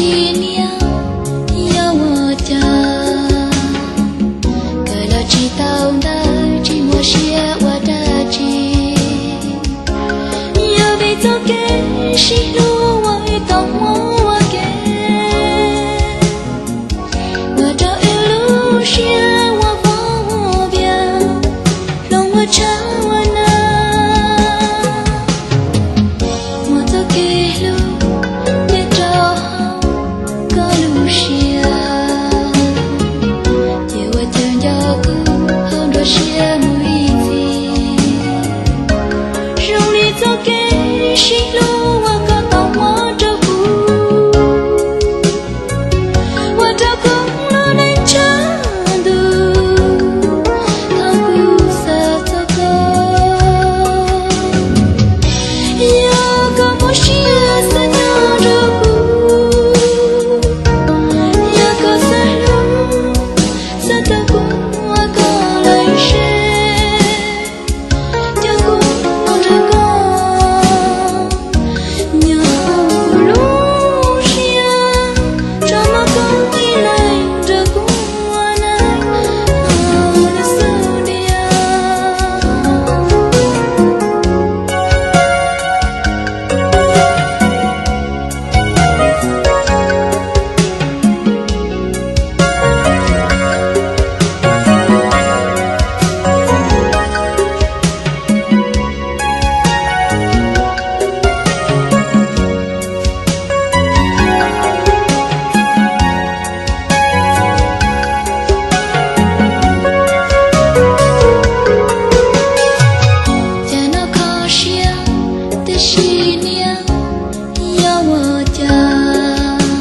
Tsis niam, yog ua cas kawm los tsis tau ntawv, tsis muaj siab ua dab tsi. Yog vim txoj kev sib hlub uas wb tau muab ua ke, ua rau wb lub siab ua vov ua vias, hloov ua tshab ua na. Muaj txoj kev hlub nyob rau hauv koj lub siab, ces ua cas nco kuv hauv nruab siab mus ib txhis. Zoo li txoj kev sib hlub uas koj tau muab rau kuv, ua rau kuv lub neej tshav ntuj, thaum kuv xav txog koj. Yog koj muaj siab xav nyob nrog kuv, yog koj xav hlub, xav tau kuv ua koj leej seb, coj kuv mus nrog koj nyob hauv lub siab, tso mov koj ib leeg nrog kuv ua neej hauv lub xub ntiag. Cas no kho siab, tab sis niam, yog ua cas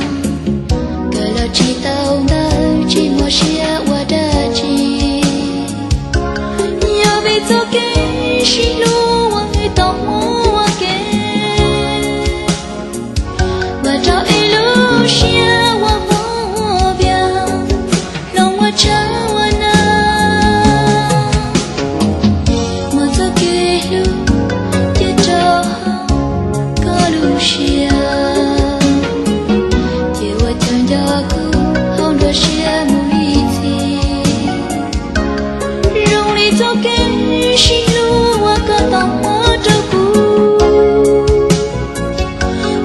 kawm los tsis tau ntawv, tsis muaj siab ua dab tsi. Yog vim txoj kev sib hlub uas wb tau muab ua ke, ua rau wb lub siab ua vov ua vias, hloov ua tshab ua na. Muaj txoj kev hlub nyob rau hauv koj lub siab, ces ua cas nco kuv hauv nruab siab mus ib txhis. Zoo li txoj kev sib hlub uas koj tau muab rau kuv,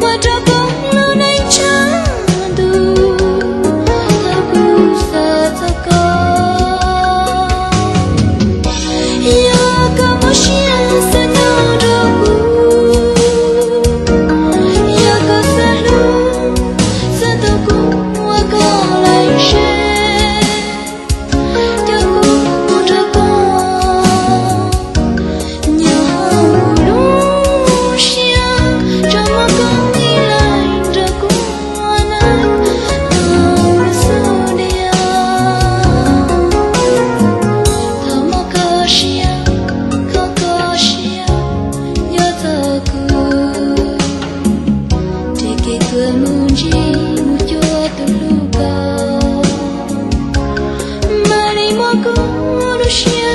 ua rau kuv lub neej tshav ntuj, thaum kuv xav txog koj. Yog koj muaj siab xav nyob nrog kuv, yog koj xav hlub, xav tau kuv ua koj leej seb, coj kuv mus nrog koj nyob hauv lub siab, tso mov koj ib leeg nrog kuv ua neej hauv lub xub ntiag. Thov mov kho siab, kho kho siab nyob txog kuv, nres kev tuag mus ntsib mus cuag tus hlub koj, mam li muab kuv lub siab